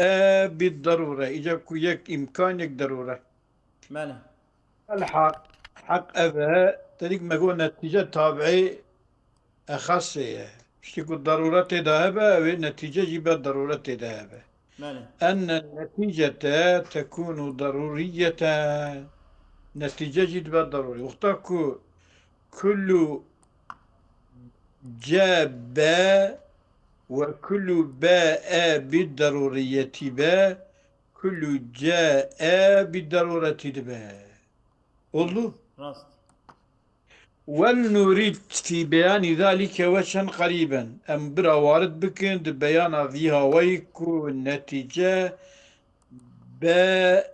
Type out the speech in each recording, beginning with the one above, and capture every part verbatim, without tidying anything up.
e bid darure. Îca ku yek îmkan, yek darure. Belê. El haq, haq ev e, te dî me got netîce tabiî exasê ye. Piştî ku darûre tê de hebe, ew ê netîce jî be darûre tê de hebe. Belê. Enne netîcete tekûnû darûriyete. Netîce jî dibe darûrî. Wexta ku kullu ce be we kullu be e bî darûriyetî be, kullu ce e bî darûretî dibe. Oldu? Rast. Wel nurîd fî beyanî zalîke weçen qerîben. Em bira warid bikin di beyana vî hawayî ku netîce be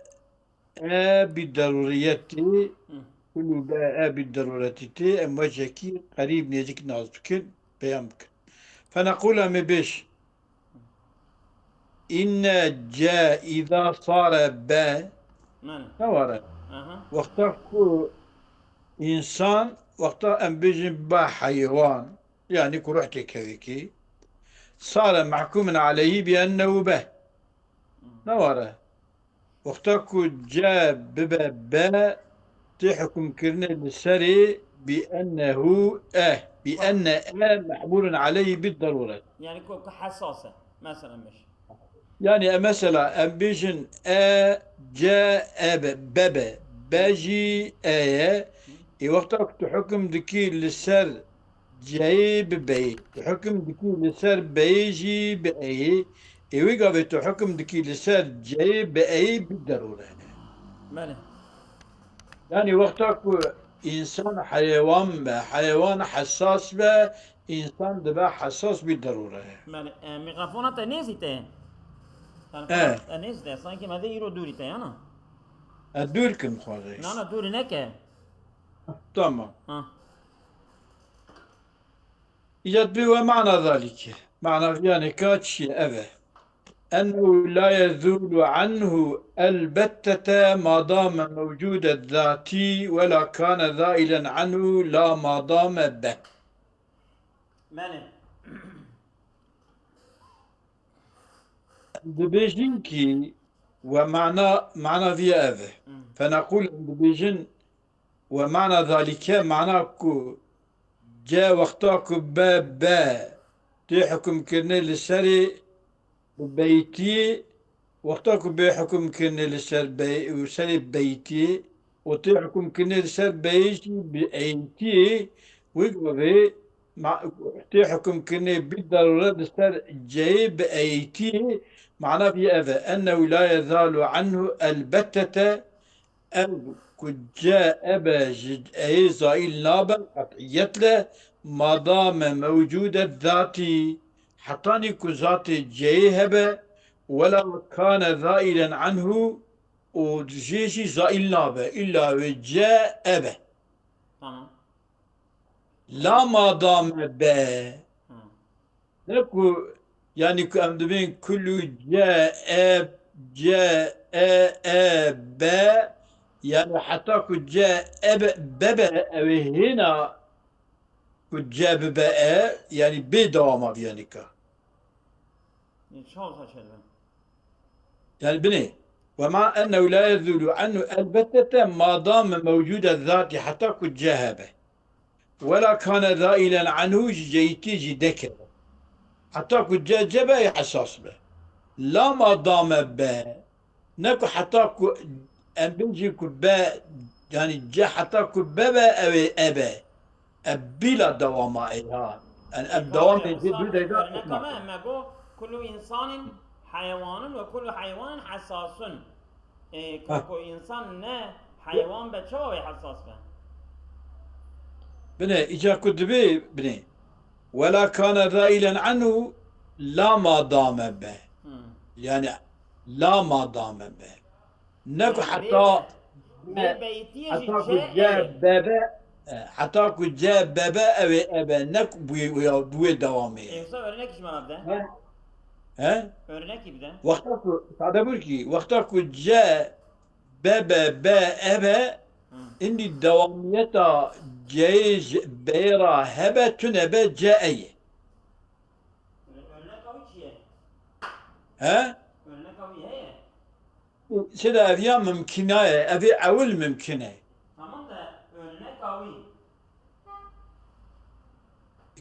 e bî darûriyetî, Hı. kullu be e bî darûretî tê, em wecekî qerîb nêzik nas bikin, beyan bikin. Feneqûl, em ê bêj. Înne ce îza sare be. Mane. Ne ware. Aha. Wexta ku însan, wexta em bêjin be heywan, yanî ku ruh têkevî kî, sare mehkûmin aleyhî bi ennehu be. Ne ware. Wexta ku ce bibe be, tê hukmkirinê li serê bi ennehu e, bi enne e mehmûlun aleyhî bid darûret. Yani ku, ku hesas e. Mesela meş. Yani e, mesela em bêjin e, ce, e be, be be, be jî e ye. Ê wexta ku tu hukm dikî li ser ceyê bi beyê. Tu hukm dikî li ser beyê jî bi eyê. Ê wî gavê tu hukm dikî li ser ceyê bi eyê bi derûre. Belê. Yani wexta ku însan heywan be, heywan hesas be, însan dibe hesas bi derûre. Belê. E, mikrofona te nêzî te. Yani, E. Te nêzî te. Sanki me de îro dûrî te yana. E, dûr kim xwazê. Na, na, dûrî neke. Tamam. Ha. Îcat bi we mana zalîke. Mana viyanê ka çi ye? Ev e. Ennehu la yezûlu anhu elbettete ma dame mewcûde zatî we la kane zailen anhu la ma dame be. Mene. Dibêjin kî we mana, mana viya ev e. Hmm. Feneqûl em dibêjin We mana zalîke, mana ku ce wexta ku be, be tê hukmkirinê li serê beytiyê, wexta ku bê hukmkirinê li ser bey-, û serê beytiyê û tê hukmkirinê li ser beyê jî bi eytiyê, wî gavê ma-, tê hukmkirinê bi darûre li ser ceyê bi eytiyê, mana vî ev e, ennehu la yezalu anhu elbetete, Ev ku ce ebe ji eyê zaîl nabe, qet'iyetle, madame mewcûde zatî, hetanî ku zatê ceyê hebe, wela kane zailen anhu, û jê jî zaîl nabe, îlla wê ce ebe. Tamam. La madame be. Hı. Ne ku, yani ku em dibên kullu ce e, ce e, e, be, yani heta ku ce e be, be, be, ew ê hêna ku ce bibe e, yani bê dewama viyanika. Çawa çêdibe? Yani binê. Ve ma ennehu la yezulu anhu elbetete ma dame mewcude zatî heta ku ce hebe. Wela kane zailen anhu ji ceytî jî dekeve. Heta ku ce ce be ê hesas be. La ma dame be. Ne ku heta ku em bêjin ku be, yani ce heta ku be be ew ê e be. E bîla dewama ê ha. Yani em dewamê jê du dega. Örnek ama me go kullu insanin heywanun ve kullu heywanin hessasun. E, Ha. Ku insan ne heywan be, çawa wê hesas be? Binê, îca ku dibê, binê. Wela kane zailen anhu la ma dame be. Hmm. Yani la ma dame be. Ne ku Yani heta, bê be, bê beytiye jî heta ku ce ce e. Bebe, e, heta ku ce bebe ew ê ebe, ne ku bûye, bûye, bûye dewamê. E, wisa örnek ji me re bide. He? He? Örnekî bide. Wexta ku, sade bûr kî, wexta ku ce bebe be ebe, Hı. Îndî dewamiyeta ceyê ji beyê re hebe tune be ce eye. Örnek ew çi ye? He? Örnek Seyda, ev ya mimkina ye, ev ê ewil mimkin e. Tamam da örnek awi.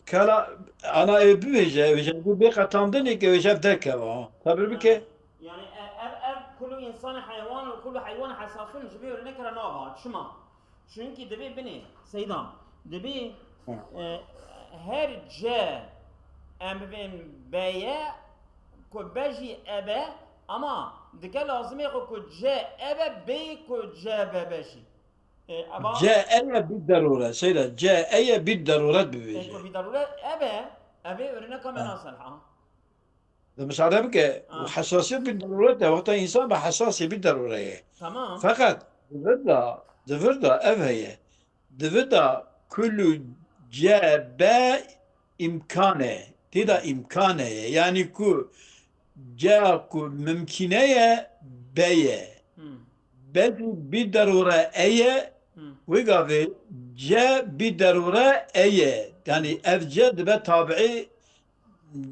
Kala, ana ê bibêje, bêje, bu bê qetandinê ke bêje ev derkeva. Sabir bike. Yani ev, ev, ev kulu insanı hayvan ve kulu hayvan hassasın ji bir örnek re nava. Çima? Çünkü dibe binê, Seyda, dibe, Hı. e, her C em bibên B ye, ku B jî E be, ama dike lazimê xwe ku C E be, bê ku C B be jî. E, ama C E ye bî derûre, Seyda, C E ye bî derûret bê bibêje. Ku bî derûret E be, ev ê örneka me Ha. nasel ha. De müsaade bike, Ha. bu hassasiyet bî derûret e, wexta insan be hassasiyet bî derûre ye. Tamam. Feqet, di vir de, di vir de ev heye. Di vir de kullu C B imkan e. Tê de imkan heye. Yani ku C ku mimkine ye, B ye. Hmm. B jî bî derûre E ye. Hmm. Wê gavê C bî derûre E ye. Yani ev C dibe tabiî,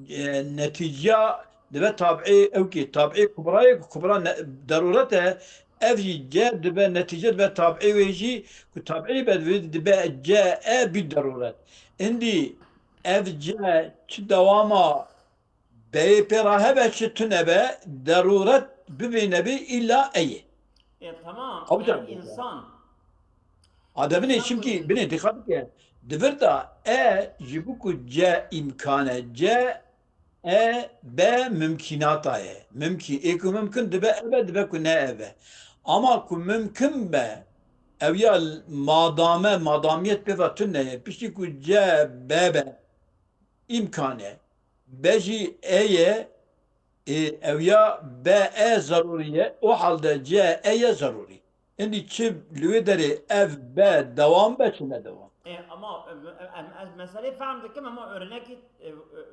e, netîceya dibe tabiî ew kê, tabiî kubrayê ku kubra ne-, derûret e, ev jî C dibe netîce dibe tabiî wê jî ku tabiî be dibe, dibe C E bî derûret. Îndî ev C çi dewama B'yê pê re hebe çi tune be, derûret bibê nebê îlla E ye. E, tamam. Ew Ev can insan. A de binê, Insan çimkî bu- binê dîqat bike. Di vir de E ji bo ku C îmkan e, C E B mimkînata ye. Mimkî, ê ku mimkin dibe E be, dibe ku ne E be. Ama ku mimkin be, ew ya madame, madamiyet pê ve tune ye. Piştî ku C B be, îmkan e. B jî E ye, ê, ew ya B E zerûrî ye, o halde C E ye zerûrî. Îndî çi li wê derê ev B dewam be, çi ne dewam? E, ama, e, e, e, ez meselê fehm dikim, ama örnekî, e, e,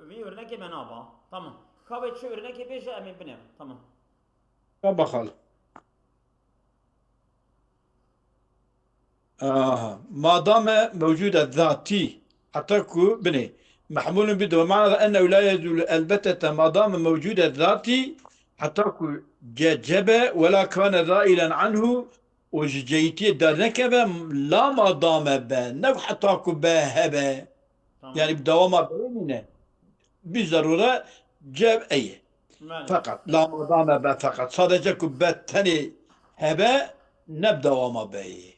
vî örnekê me naba. Tamam. Ka wê çi örnekê bêje, em ê binêrin. Tamam. Ka baxal. Aha. Ma dame mewcude zatî, heta ku binê. Mehmûlun bi, bi mana ennehu la yezûlu elbetete ma dame mewcude zatî, heta ku C, C be, wela kane zailen anhu, û ji ceyîtiyê dernekeve, la ma dame be, ne heta ku be hebe. Tamam. Yani bi dewama be nîne. Bi zerûre C E ye. Belê. Feqet, la ma dame be feqet. Sadece ku be tenê hebe, ne bi dewama be ye.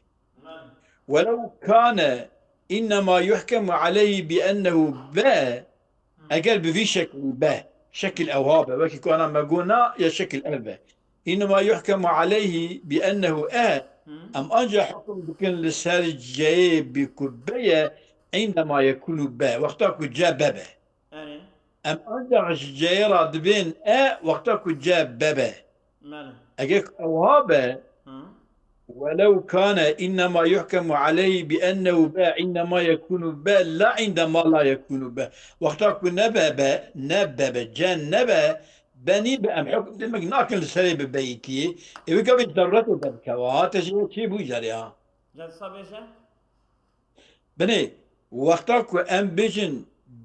Belê. Welew kane innema yuhkemu aleyhi bi ennehu be, Hı. eger bi vî şeklî be, şekil ewha be, wekî ku ana me got na, ya şekil ev be. Innema yuhkemu aleyhi bi ennehu e, Hı. em anca hukm dikin li ser C'yê bi ku be ye, indema yekunu be, wexta ku C be be. Erê. Em ancak ji C'yê re dibên e wexta ku C be be. Belê. Eger ku ewha be, Hı. welew kane innema yuhkemu aleyhi bi ennehu be, indema yekunu be, la indema la yekunu be. Wexta ku ne be be, ne be be, C ne be, be nî be, em hukm demek nakin li serê bi beyîtiyê. Ê wê gavê daruretê derdikeva. Ha, te ji çê bû car ya. Gelsa bêje? Binê, wexta ku em bêjin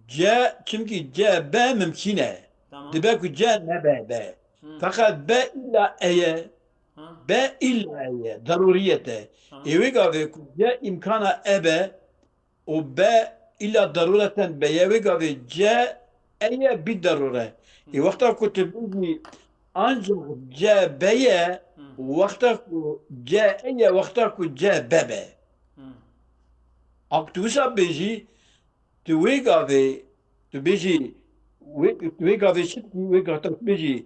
C, çimkî C B mimkîn e. Tamam. Dibe ku C nebe be. Hı. Feqet be îlla e ye. Hı. Be îlla e ye. Darûriyet e. Tamam. Ê wê gavê ku C îmkana e be û be îlla darûreten be ye, wê gavê C e ye bî darûre. Hı. Ê wexta ku tu bêjî ancak C be ye, Hı. wexta ku C e ye, wexta ku C be be. Hı. Ak tu wisa bêjî, tu wê gavê, tu bêjî, wê, tu wê gavê çi dikî, wê gavê tu bêjî,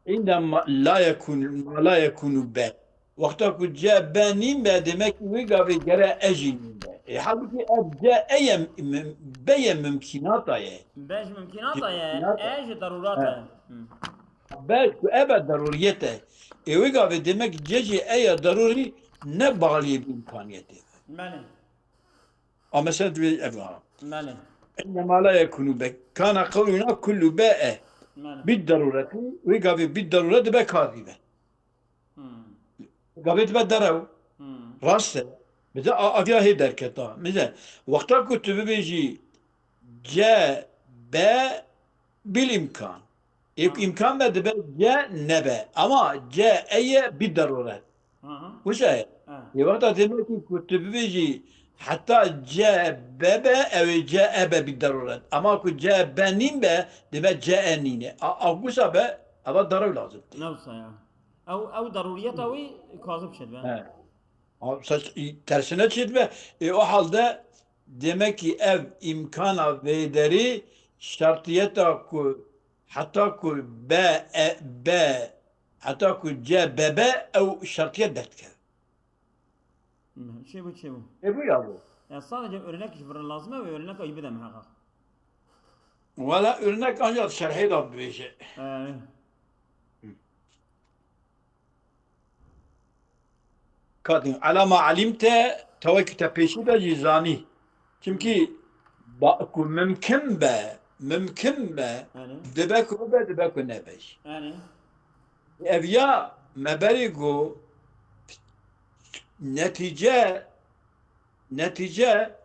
îndema la yekûn, ma la yekûnû be. Wexta ku C be nîn be, demek wê gavê gere e jî nîn be. E, halbûkî ev C e ye, mim-, be ye mimkînata ye. Be ji mimkînata ye, Mimkînata. e ji darûrata ye. He. Hı. Be ku e be darûriyet e. E, wê gavê demek C jî e ye darûrî ne baliyê bi îmkaniyetê. Belê. A mesela divê ev ha. Belê. Înnema la yekunu be. Kana qewluna kullu be e. Belê. Bî darûretî, wê gavê bî darûret dibe kar dibe. Hmm. Gavê dibe derew. Hmm. Rast e. Bize a-, aviya hê derketa. Bize wexta ku tu bibêjî C B bil îmkan. Ê ku Ha. îmkan be dibe C nebe. Ama C e ye bî deroret. Aha. Wisa ye? Ha. Ê wexta demekî ku tu bibêjî heta C be be, ew ê C e be bî deroret. Ama ku C be nîn be, dibe C e nîne. A, a wisa be, eva derew lazim tê. Ne wisa ya. Ew, ew daruriyeta wî kazib çêdibe. He. A, se-, tersine çêdibe. Ê, o halde demekî ev îmkana vêderî şertiyeta ku heta ku be, e, be, heta ku C be be ew şertiyet derdikeve. Hı, çêbû, çêbû. Çêbû ya bu. Ya sadece örnek ji vir lazim e ve örnek ayıbı da muhakkak. Wala örnek ancak şerhê de bibêje. Ee. Kadın, ala ma alimte, tewekî te pêşî de jî zanî. Çimkî ba-, ku mimkin be, mimkin be, Hani? dibe ku bibe, dibe ku nebe jî. Hani? Ev ya me berî got, netîce, netîce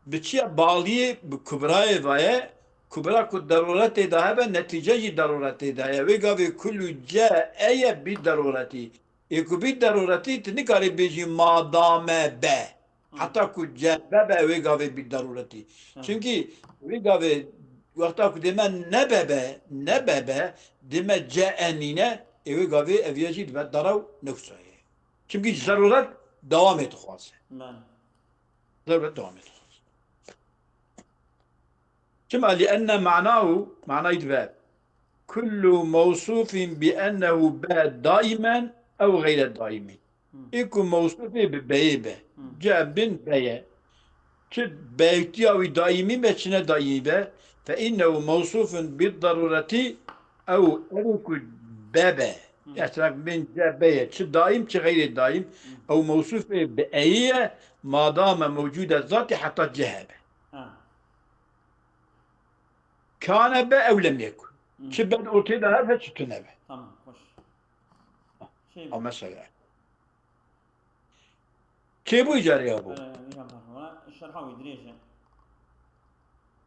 bi çiya baliyê bi kubrayê ve ye, kubra ku deroretê de hebe, netîce jî deroretê de ye. Wê gavê kullu C e ye bî deroretî. Ê ku bî deroretî, tu nikarî bêjî madame be. Hı. Heta ku C be be, wê gavê bî deroretî. Hı. Çimkî wê gavê wexta ku dê me nebe be, nebe be, dê me C e nîne, ê wê gavê ev ya jî dibe derew newsaye. Çimkî zeruret dewamê dixwaze. Bele. Zeruret dewamê dixwaze. Çima? Li enne manahu, manayî dibe. Kullu mewsufin bi ennehu be daimen ew gayre daimin. Hı. Ê ku mewsufê bi beyê be. Hı. Ce bin beye. Çi beytiya wî daîmî be, çi ne daîmî be. Fe innehu mewsufun bi darureti ew ew ku be be. Hı. Mesela bin ce beye. Çi daîm, çi xeyrê daîm. Hı. Ew mewsufê bi eyî ye, madame mewcude zatî heta ce hebe. Ha. Kane be ew lem yekun. Hı. Çi ben ortê de hebe, çi tune be. Tamam, hoş. Şey, A mesela. Çêbû îcarê ya bû. Ee, hocam, tamam. Şerha wî dirêj e.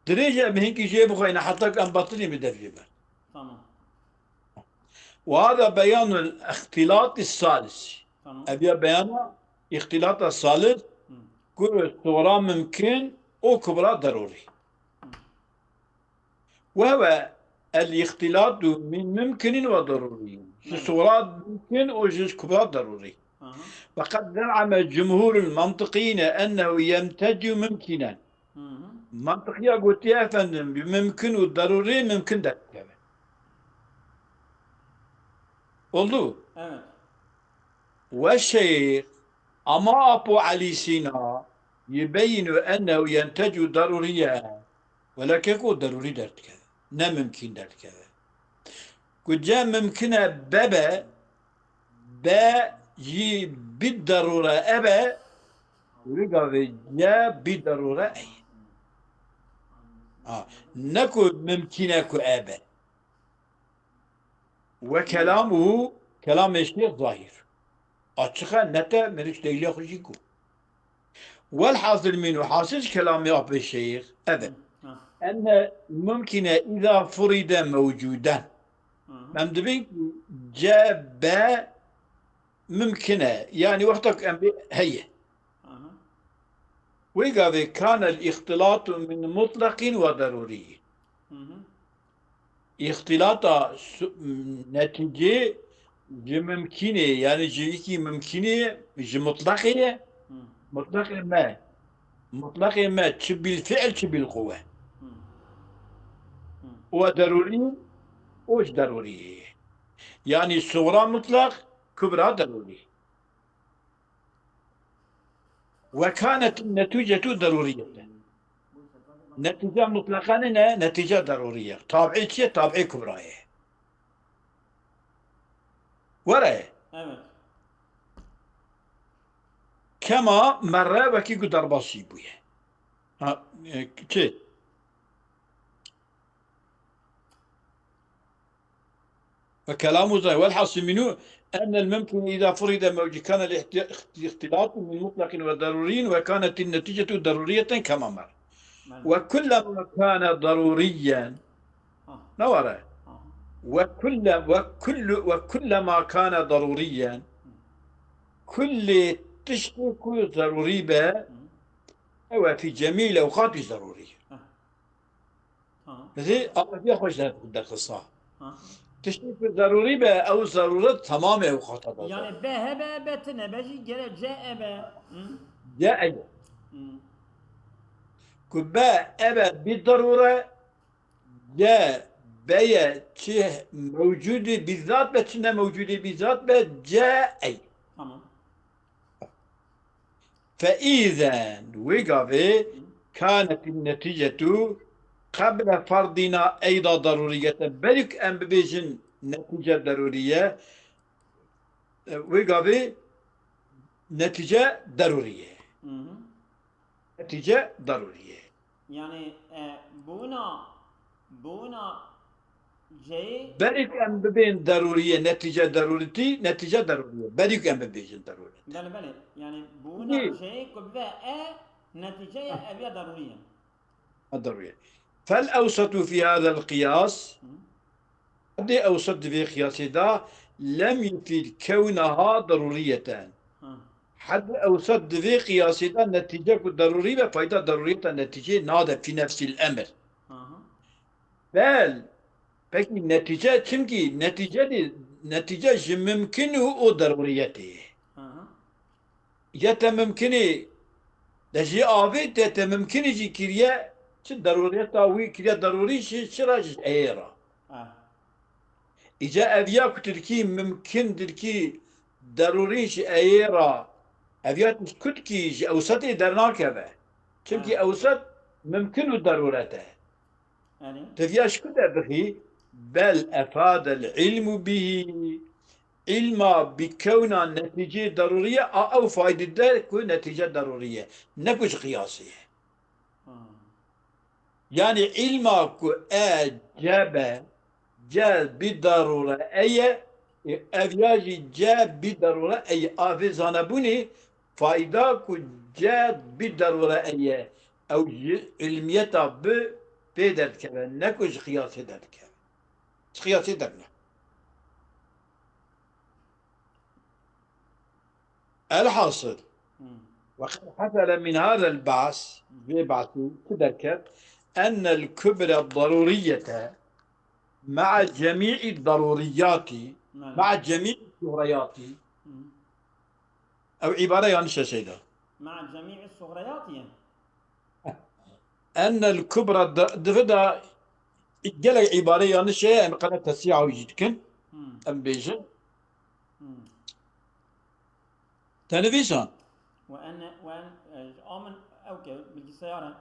Dirêj e, em hinkî jê bixweyne, heta ku em batilî bi dev jê ber. Tamam. Ve hada beyanul îxtîlatî salis. Tamam. Ev ya beyana îxtîlata salis, Hı. ku suxra mimkin û kubra derûrî. Hı. Ve huve el-îxtîlatu min mumkinin ve darûriyyin. Ji Evet. suxra mumkin û ji kubra darûrî. Aha. Ve qed ze'ame cumhurul mantiqiyine ennehu yemtecu mumkinen. Hı hı. Mantiqiya gotiye efendim, bi mumkin û darûrî mumkin derdikeve. Oldu. Evet. Ve şeyh, ama Apo Elî Sîna, yubeyinu ennehu yentecu darûriye. Welakê ku derûrî derdikeve. Ne mimkîn derdikeve. Ku ce mimkin e bebe, be jî bî derûre ebe, wî gavê ce bî derûre ey. Ha, ne ku mimkîn e ku ebe. Ve kelamuhu, kelamê şêx zahîr. Açiq e, net e, meriç leyliya xwe jî got. Welhasil mînû, hasil ji kelamê apê şeyx, ev e. Ha. Enne mumkine îza furide mewcuden. Hı hı. Em dibin ku ce be mumkin e. Yani wexta ku em bê heye. Hı hı. Wê gavê kanel îxtilatu min mutlaqîn ve darûrî. Hı hı. Îxtilata su-, netîcê ji mimkînê, yani ji yekî mimkînê, ji mutlaqê ye. Hı. Mutlaqê me. Mutlaqê me çi bil fi'l, çi bil quwe. Hı. Hı. O derûrî, o ji derûrî ye. Yani suxra mutlaq, kubra derûrî. Ve kânetin netîcetu darûriyeten. Netîce mutlaqa nîne, netîce darûrî ye. Tabî çi ye? Tabî kubra ye. Were. Evet. Kema merre, wekî ku derbasî bûye. Ha, e, çi? Ve kelamu zahîr. Welhasil mînû ennel mumkin îza furide mewcûd kane îhtilatu min mutlaqin ve darûriyyin ve kanetin netîcetu darûriyeten kema mer. Ve kullema kane darûriyyen. Ha. Ne were? Ha. وكل وكل وكلما كان ضروريا، kulê tiştê ku zerûrî be, ew e fî cemî lewqatî zerûrî. Heh. Tamam. Zî aviya xwe ji derxista. Ha. Tiştê ku zerûrî be, ew zerûret tamamê ewqata da. Yani be hebe, be tine, be jî gere ce ebe. Hı? Ce ebe. Hı. Ku be ebe bi darûre, ce beye çi mewcûdî bizzat be, çi ne mewcûdî bizzat be, ce ey. Tamam. فإذا، wê gavê, كانت النتيجة قبل فرضنا أيضا ضرورية. Berî ku em bibêjin netîce derûrî ye, wê gavê netîce derûrî ye. Hı hı. Netîce derûrî ye. Yani, e, bûna, bûna ceyê Berî ku em bibên derûrî ye, netîce derûrîtî, netîce derûrî ye. Berî ku em bibêjin derûrî. Belê, belê. Yani bûna Yî. ceyê ku bibe e, netîceya eviya derûrî ye. Derûrî ye. فالأوسط في هذا القياس، Hı. Heddê ewsat di vê qiyasê de لم يفد كونها ضرورية. Ha. Heddê ewsat di vê qiyasê de netîce ku derûrî be, fayda derûriyeta netîceyê nade fî nefsîl emr. Aha. Bel, pekî netîce, çimkî netîce de, netîce ji mimkin û o derûriyetê ye. Aha. Ya te mimkinî de jî avê te, te mimkinî jî kiriye, çi derûriyeta wî kiriye derûrî jî, çira ji eyê re. Ah. Îca ev ya ku tu dikî mimkin dikî derûrî ji eyê re, ev ya tu ji ku dikî ji ewsetê dernakeve. Çimkî Ah. ewset mimkin û derûret e. Yani? Tu viya ji ku de bixî, bel efadel ilmu bihi. Îlma bi kewna netîceyê derûrî ye, a ew faydî de ku netîce derûrî ye, ne ku ji qiyasê ye. Hmm. Yanî îlma ku e ce be, ce bi derûre e ye, ê ev ya jî ce bi derûre e ye. A vê zanebûnê fayda ku ce bi derûre e ye, ew ji îlmiyeta bi pê derdikeve, ne ku ji qiyasê derdikeve. Ji qiyasê derne. Elhasil, Hmm. وقد حصل من هذا البحث, vê behsî çi derket? أن الكبرى الضرورية مع جميع الضروريات, Belê. مع جميع الصغريات. Hmm. Ew îbare yanlış e şeyda. مع جميع الصغريات ye. Ennel kubra da, di vê de gelek îbare yanlış e, em qene tesîha wî jî dikin. Hmm. Em bêjin. Hmm. Te nivîsan? Ve enne, ve en, e, amin, ew ke, bilgisayara.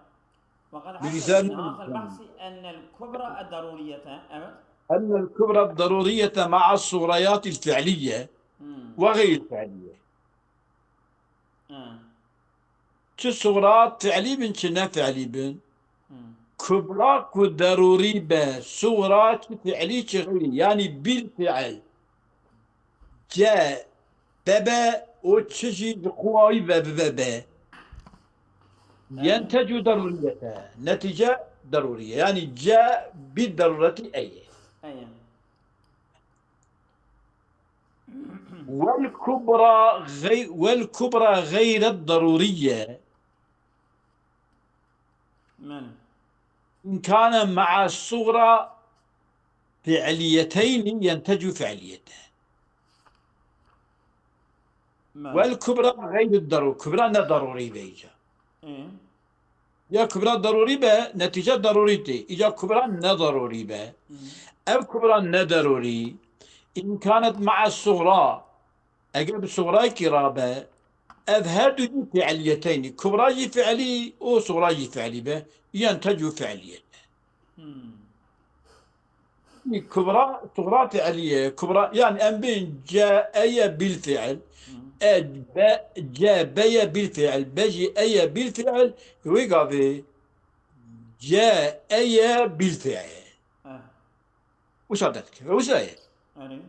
Ve kad Bilgisayar hasel min ahir bahsi ennel kubra ed daruriyete, evet. Ennel kubra daruriyete ma'a surayati fi'liye Hmm. ve gayri fi'liye. Ha. Çi sugra fi'lî bin, çi ne fi'lî bin. Hmm. Kubra ku derûrî be, sugra çi fi'lî çi xeyrî, yanî bil fi'il. Ce bebe û çi jî ji xwe wî ve bibe be. Evet. Yentecu derûriyete. Netîce derûrî ye. Yanî ce bi derûretî eye. Eye. Vel kubra gey-, vel kubra geyret daruriye. Belê. İn kane ma'a sugra fi'liyeteyni yentecu fi'liyete. Belê. Vel kubra geyret daru-, kubra ne daruri beyce. Ê? Ya kubra darurî be, netîce darurî tê. Îca kubra ne darurî be. Hı. Ev kubra ne darurî, in kanet ma'a sugra, eger bi sugrayekî rabe, ev her du jî fi'liyeteynî. Kubra jî fi'lî û sugra jî fi'lî be, yentecu fi'liyete. Hı. Kubra, sugra fi'lî ye. Kubra, yani em bên ce e ye bil fi'l. Hı. E, be, ce be ye bil fi'l. Be jî e ye bil fi'l. Wê gavê ce e ye bil fi'l. Eh. Wisa derdikeve. Wisa ye. Erê.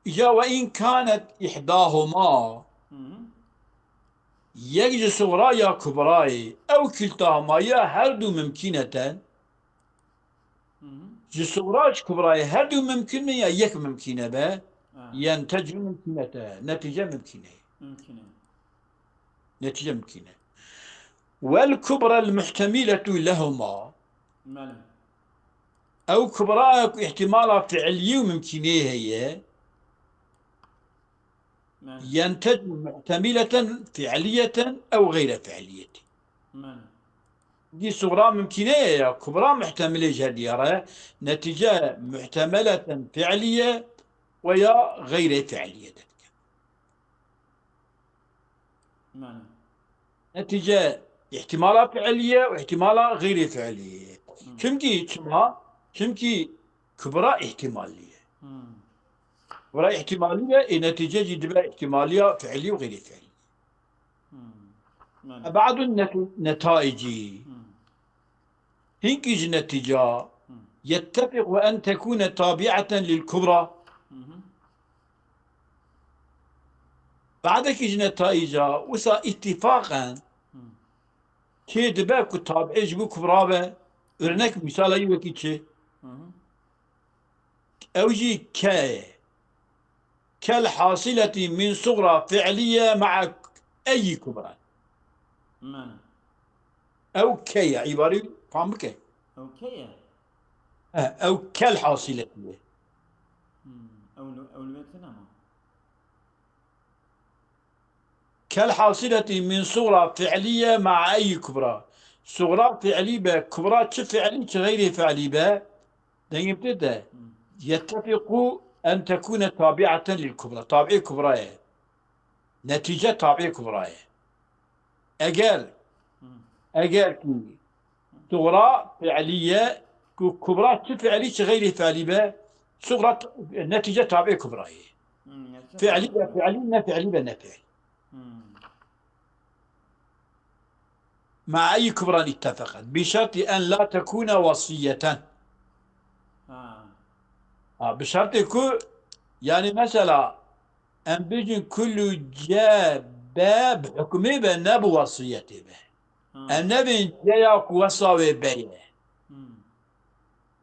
Ya ve in kanet ihdahuma. Hı hı. Yek ji sugra ya kubrayê. Ew kiltahuma ya her du mimkîneten. Hı hı. Ji sugra ji kubrayê her du mimkun e ya yek mimkun e be? Ha. Yentecu mimkunete. Netîce mimkun e. Mimkun e. Netîce mimkun e. Wel kubra el muhtemiletu lehuma. Belê. Ew kubra ku ihtimala fiilî û mimkûnê heye, Belê. Yentecu muhtemileten fiiliyeten ew geyre fiiliyeti. Belê. Dî sugra mimkûnê ye ya kubra muhtemilê ji her diyare, netîce muhtemeleten fiiliye we ya geyre fiiliye derdike. Belê. Netîce ihtimala fiilî ye û ihtimala xeyrê fiilî ye. Hmm. Çimkî çima? Çimkî kubra ihtimalî ye. Hmm. Kubra ihtimalî ye, ê netîce jî dibe ihtimaliya fiilî û xeyrê fiilî. Hmm. Belê. Ba'dun net-, netaicî. Hmm. Hinkî ji netîca Hmm. yettefiqu en tekune tabi'eten lil kubra. Hı hı. Badekî ji netîca wisa îtîfaqen Hmm. çê dibe ku tabi'ê ji bo kubra be. Örnek, misala wî wekî çi? Hı hı. Ew jî ke ye. Kel hasileti min sugra fi'liye ma'a eyi kubra. Mane. Ew ke ye, îbarî fam bike. Ew ke ye? He, ew kel hasileti ye. Hmm, ew li, ew li wê tune ma. Kel hasileti min sugra fi'liye ma'a eyi kubra. Sugra fi'lî be, kubra çi fi'lî, çi xeyrê fi'lî be, Dengê min tê de. Hmm. Yettefiqu en tekune tabi'eten lil kubra. Tabi'ê kubra ye. Netîce tabi'ê kubra ye. Eger, Hmm. eger ku sugra fi'lî ye, ku kubra çi fi'lî, çi xeyrî fi'lî be, sugra t-, netîce tabi'ê kubra ye. Hmm, netîce Fi'lî be tabi'ê kubra. fi'lî, ne fi'lî be ne fi'lî. Hmm. Ma'a eyi kubran ittefaqet. Bi şerti en la tekune wasiyeten. Ha. Ha, bi şertê ku, yani mesela, em bêjin kullu ce be bi hukmê be, ne bi wasiyetê be. Ha. Em nebên ce ya ku wesa wê be ye. Hmm.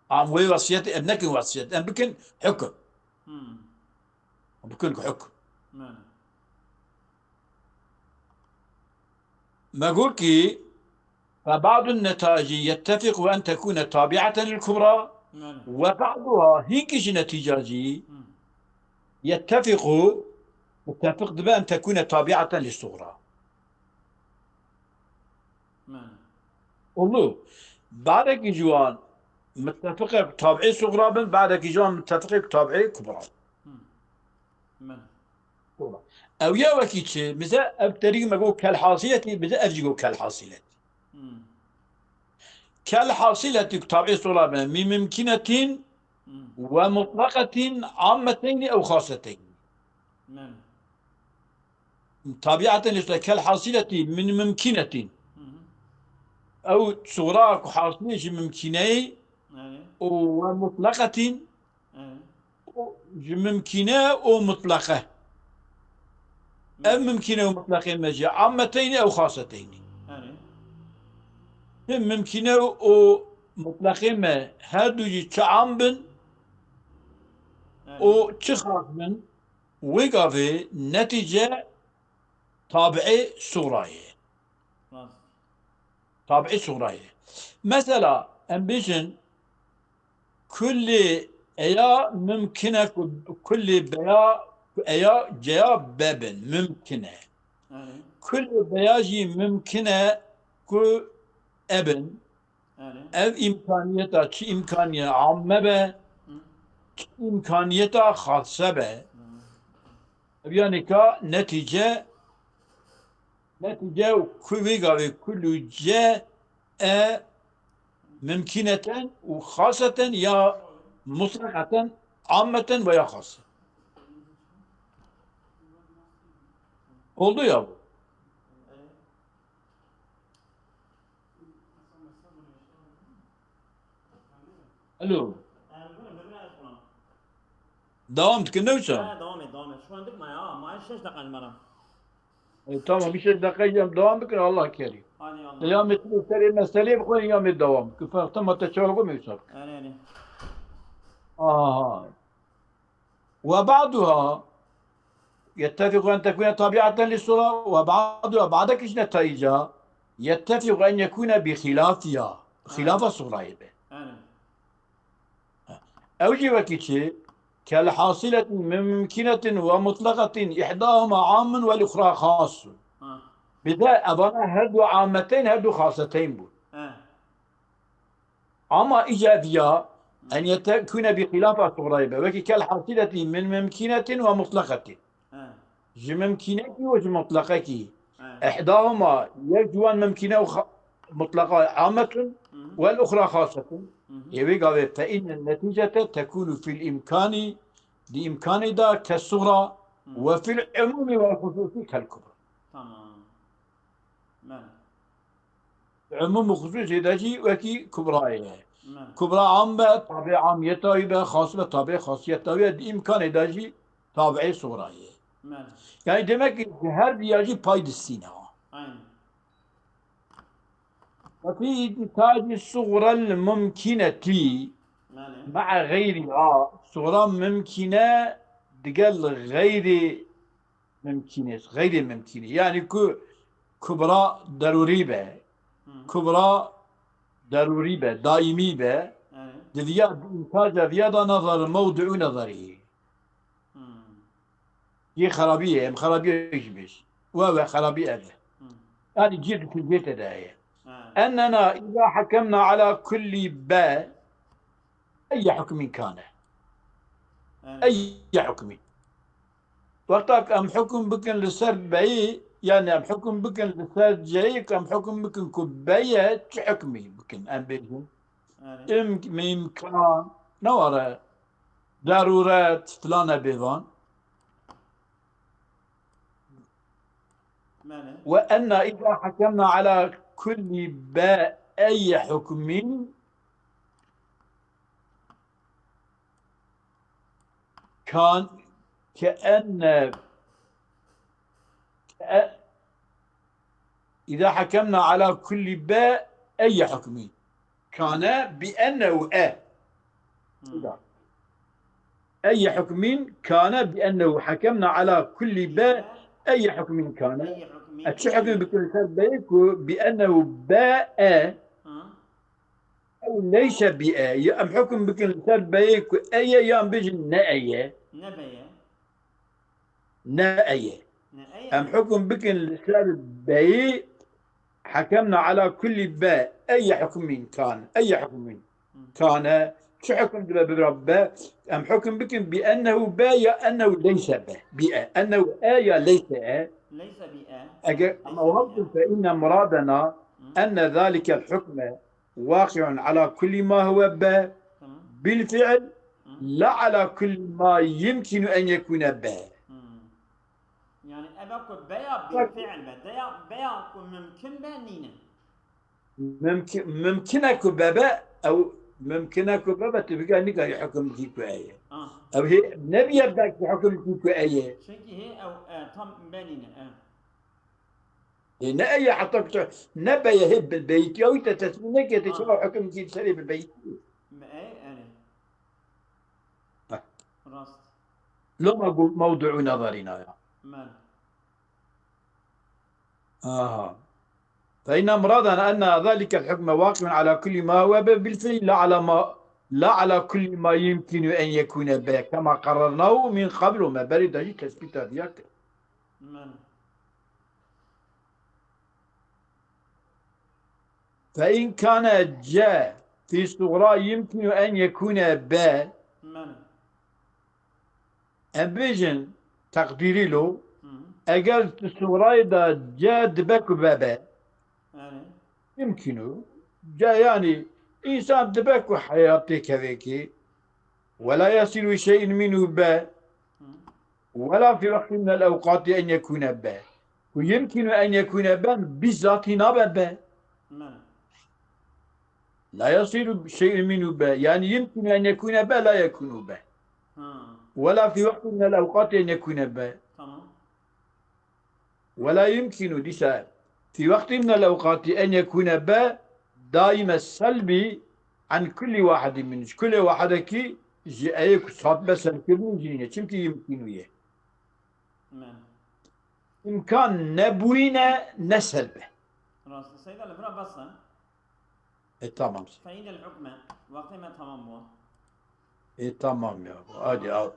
Am wê wasiyetê, em nekin wasiyet, em bikin hukm. Hmm. Bikin hukm. Mane. Me got ki, فبعض النتائج يتفق أن تكون تابعة للكبرى، Mane. وبعضها، hinkî ji netîca jî, Hmm. يتفق، متفق dibe أن تكون تابعة للصغرى. Mane. Oldu. Badekî ji wan mitefiqek tabi'ê sugra bin, badekî ji wan mitefiqek tabi'ê kubra bin. Hmm. Mane. Kubra. Ew ya wekî çi? Bize ev terî me got kel hasileti, bize ev jî got kel hasileti. Hmm. Kel hasileti ku tabi'ê sugra bin, min mimkinetin Hmm. ve mutlaqetin ammeteyn ew xaseteyn. Mane. Tabi'eten lê kel hasileti min mimkinetin. Hı hı. Ew sugra ku hasilê ji mimkineyê Evet. û ve mutlaqetin Evet. û ji mimkine û mutlaqe. Ev Evet. mimkine û mutlaqê me jî ammeteynî ew xaseteynî. Evet. Tim mimkine û mutlaqê me her du jî çi am bin Evet. û çi xas bin, Wê gavê netîce tabi'ê sugra ye. Rast. Tabi'ê sugra ye. Mesela, em bêjin, kulê eya mimkin e ku kulê beya, ku eya ceya be bin, mimkin e. Evet. Kulê beya jî mimkin e ku e bin. Erê. Ev îmkaniyeta çi îmkaniye amme be, Hı. çi îmkaniyeta xasse be. Hı. Ev yanî ka netîce, netîce ku vê gavê kulû ce e mimkîneten û xaseten ya mutleqeten, ammeten veya xasse. Oldu ya bu. Alo. Devam dikin ne wisa? Ha, devam et, devam et. Şu an dikme ya, ma şeş dakika limara. E, tamam, bir şey dakika yiyeceğim, devam bikin, Allah kerim. Hadi Allah. Ya metni serê meselê bixwin ya me devam. Ki fark tamam te çawa me wisa. Erê, erê. Aha. وبعضها يتفق أن تكون تابعة للصغرى، وبعضها، بعضك إيش نتائجها؟ يتفق أن يكون بخلافها، خلاف الصغرى يبقى. Ew jî wekî çi? كالحاصلة من ممكنة ومطلقة إحداهما عام والأخرى خاص. Ha. Bir de evana her du ameteyn, her du xaseteyn bû. He. Ama îca viya en yetekûne bi xilafa suxrayê be. Wekî كالحاصلة من ممكنة ومطلقة. He. Ji mimkînekî û ji mutlaqekî. He. Ihdahuma, yek ji wan mimkîne û xa-, mutlaqa ametun, Hı hı. Wel uxra xasetun. Hı hı. Ê wê gavê fe inne netîcete tekûnu fil îmkanî, di îmkanê de ke suxra, Hı hı. Ve fil umûmî wel xusûsî kel kubra. Tamam. Mel. Umûm û xusûsê de jî wekî kubrayê ye. Mel. Kubra am be, tabê amiyê tawî be, xas be, tabê xasiyê tawî ye, di îmkanê de jî tabiê suxrayê ye. Mel. Yani demek ki her diya jî pay distîne. Aynen. Ve fî întaci suxrel mumkînetî Mel. Me'a xeyriha, suxra mumkîne digel xeyrê mimkînê, xeyrê mimkînê. Yani ku kubra derûrî be, Hı. Kubra derûrî be, daîmî be, Evet. Di viya, di întaca viya da nazar mewdi'u nazarî. Hı. Yê xerabî ye, em xerabî ye jî bêj. We, we xerabî ev e. Hı. Yani cî di cê te de heye. Evet. Ennena îza hakemna ala kullî be, eyye hukmîn kane. Evet. Eyye hukmîn. Wexta ku em hukm bikin li ser beyî, yani em hukm bikin li ser ceyî, ku em hukm bikin ku beye çi hukmî bikin, em bêjin. Yani. Im-, mîmkan, ne were, derûret, filan e bêvan. Yani. Ve enna îza hakemna ala kullî be eyye hukmîn, Kan, ke enne, ke, îza hakemna ala kullî be eyye hukmî. Kane bi ennehu e. Eyye hukmîn kane bi ennehu hakemna ala kullî be eyye hukmîn kane. Eyye hukmîn. E, çi hukmî bikin ser be ku bi ennehu be e. Ha. Ew leyse bi e. Ya em hukm bikin li ser beyê ku e ye, yan bêjin ne e ye. Ne be ye. Ne e ye. Ne e ye. Em hukm bikin li ser beyê, hakemna ala kullî be, eye hukmîn kan, eye hukmîn Hı. kane. Çi hukm dibe bibra be? Em hukm bikin bi ennehu be ya ennehu leyse be. Bi e. Ennehu e ya leyse e. Leyse bi e. Eger, ama wextin fe inne muradena Hı. enne zalikel hukme waqi'un ala kulli ma huve be Tamam. bil fi'l Hı. la ala kulli ma yumkinu en yekune be. Hı. Yani eve ku beya bil fi'l be, deya beya ku mümkün be nîne. Mümkün, mümküne ku bebe, ew mümküne ku bebe, tu bigay nikarî hukm bikî ku eye. Ah. Ew hê nebiye belkî hukm bikî ku eye. Çünkü hê ew, e, tam be nîne, e. Ê, ne eye heta ku tu ne beye hê be-, beyîtiya wî te tesmî neke, te çawa hukm kî serê bi beyîtî? Me, e, yani. Heh. Rast. Loma gu-, mewdu'u nazarîna ya. Men. Aha. Fe inna muradana enne zalikel hukme waqi'un ala kulli ma huve be bil fi'l la ala ma, la ala kulli ma yumkinu en yekune be kema qararnahu min qablu me berî de jî tespîta diya kir. Men. Fe in kane ce fî suxra yumkinu en yekune be. Men. Em bêjin teqdîrî lo, Hı. eger tu suxrayê de ce dibe ku bebe. Yani. Yumkinu. Ce yani însan dibe ku heyatê kevekê. Ve la yasilu şey'un minhu be. Hı. Ve la fî wextin minel ewqatî en yekune be. Ku yumkinu en yekune be, bî zatî nabe be. Mene. La yasilu şey'un minhu be. Yani yumkinu en yekune be, la yekunu be. Ha. Ve la fî wextin minel ewqatî en yekune be. Tamam. Ve la yumkinu, dîsa fî wextin minel ewqatî en yekune be, daîme selbî an kulli wahidin min. Kulli wahidekî Ji eyê ku hatbe selkirinî jî nîne. Çimkî yimkîn wî ye. Me. Îmkan nebûyîne ne selb e. Rast e. Seyda, li vira bes e. E, tamam. Feînel hukme. Wextê me tamam bû. E, tamam ya. Hadi al.